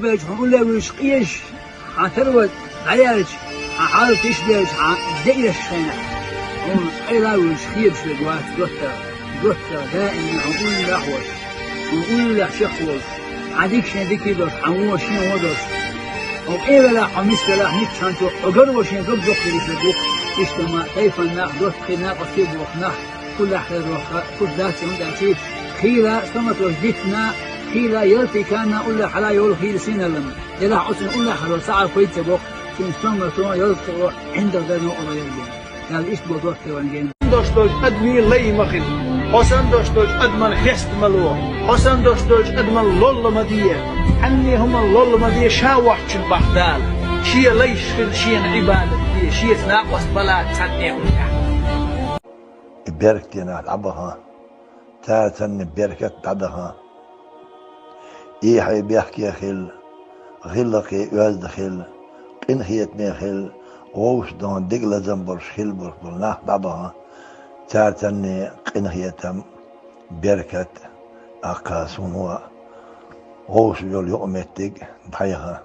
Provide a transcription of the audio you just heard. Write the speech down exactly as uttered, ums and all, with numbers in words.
Белча хьуна уллехь вуьйш къежаш, хьан тарваз дӀаяьлча, хьан хьал тиша белча, хьан де еш хенахь, хьуна къайла вуьйш хебаш верг вац доттагӀа, доттагӀа даим хьуна уллехь волуш, хьуна уллехь чекхволуш, хьан дика шен дика долуш, хьан вон шен вон долуш. Хьо къен велахь, хьо миска велахь, миччахьана чу хьо гар ву шен дог доккхуьйтуш верг ву-кх. Иштта ма тайпаннах, доттагӀий, накъостий боху нах, уллехь хиларх кхуза дац, хӀунда аьлча хийла стоматоша диттина, хийла ялтиканна уллехь хьала йолу хийла синаллам. Делахь оцунна уллехь хиларо цхьа а пайда ца боккху, цуьнан стомато, ялтико, ӀиндагӀ дар новкъарло яра бен. Далла иштта боху доттагӀий вайна гена. Хьо санна долуш долчу адамийн лай ма хила. Хьо санна долуш долчу адаман хеста ма ло. Хьо санна долуш долчу адаман лолла ма де. Хьанне хӀуманна лолла ма де, ша воцчунна баккха Дала. Шен лайш хила шена Ӏибадат де, шеца накъост ма лаца цхьанне хӀуманехь. И беркате нах дӀабаха, цара санна беркат дӀадаха. Эхье бехке хила, гӀиллакхе оьзда хила, къинхетаме хила, вовшах дон дика лазам болуш хила болуш болу нах дӀабаха, цара санна къинхетам, беркат, аккха суна вовшах йолу юкъаметтиг дӀаяха.